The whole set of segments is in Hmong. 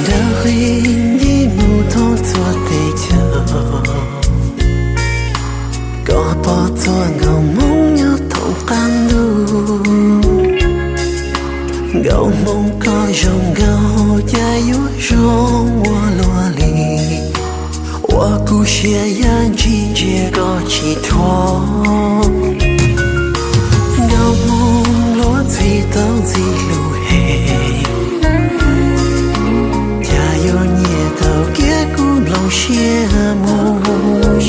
Dawb hli nti mus thoob txhua teb chaws, koj pom txhua nkauj hmoob nyob thoob qab ntuj. Nkauj hmoob koj zoo nkauj cas yuav zoo ua luaj li, ua kuv siab yaj ntshis ntsia koj tsis thuam. Nkauj hmoob luag ntxhi tau ntxim hlub heev, cas yuav nyiam tau kiag kuv nplooj siab mus.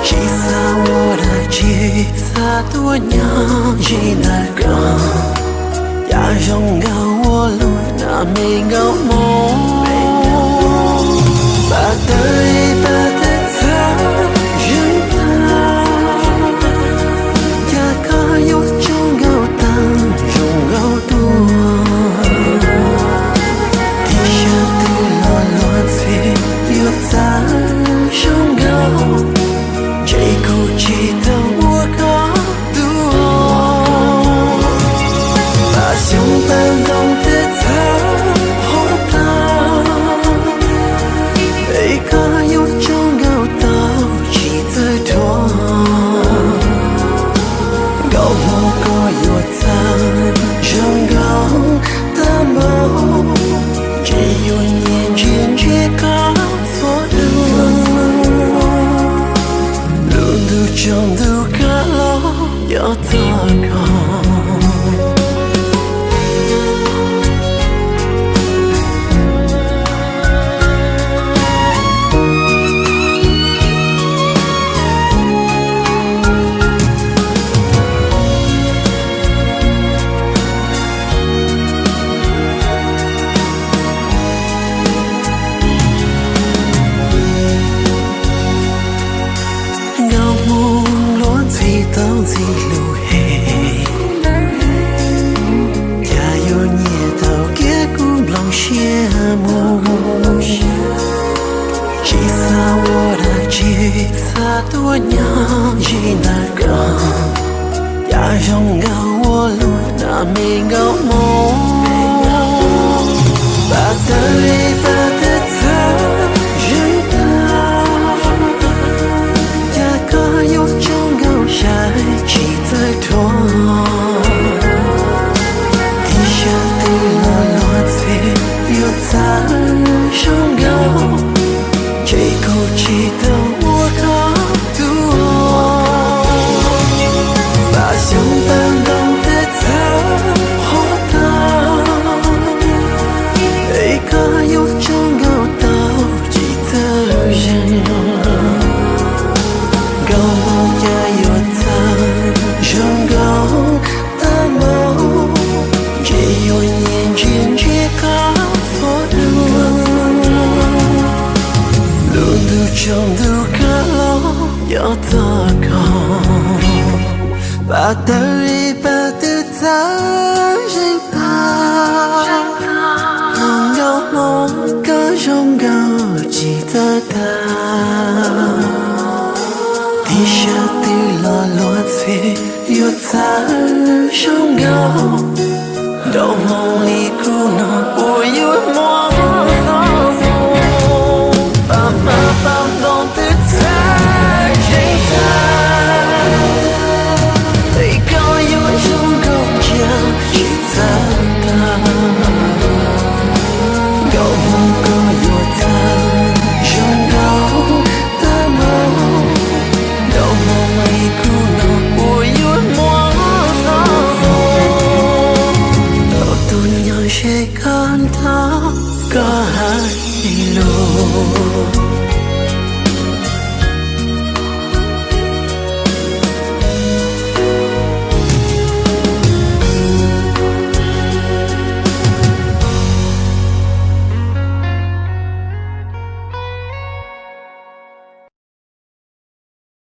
Tsis xav ua dab tsi, xav tuaj nyob ze ntawm koj, cas zoo nkauj ua luaj na me nkauj hmoob. Pab tawg pab tawg txhawb zeeg tag, cas koj yuav tsaug nkauj tag zoo nkauj tuaj. Tib sab twg los luag ntxhi yuav txawj zoo nkauj, ntshe kuv tsis tau ua koj tus. Pab xyoob pab ntoo twb txhawb hov tag, es koj yuav tsaug nkauj tau tsis txawj dhuav. Nkauj hmoob koj yuav txawj zoo nkauj tag npaum, ntshe yuav nyiam ntsia ntsia koj txhua lub. Lub ntuj tsaus ntuj kav los cov txog koj. Nkauj hmoob luag ntxhi tau ntxim hlub heev, cas yuav nyiam tau kiag kuv nplooj siab mus. Tsis xav ua dab tsi, xav tuaj nyob ze ntawm koj, cas zoo nkauj ua luaj na me nkauj hmoob. Pab tawg pab tawg txhawb zeeg tag, cas koj yuav tsaug nkauj saib tsis txawj dhuav. Tib sab twg los luag ntxhi yuav txawj zoo nkauj, ntshe kuv tsis tau ua koj tus. Pab xyoob pab ntoo twb txhawb hov tag, es koj yuav tsaug nkauj tau tsis txawj zeeg. Nkauj hmoob cas yuav txawj zoo nkauj tag npaum, ntshe yuav nyiam ntsia ntsia koj txhua lub. Lub ntuj tsaus ntuj kav los cov txog koj, pab tawg pab tawg txhawb zeeg tag, nkauj hmoob koj zoo nkauj tsis txawj tag. Tib sab twg los luag ntxhi yuav txawj zoo nkauj, nrog hmoob li kuv no puas yuav muaj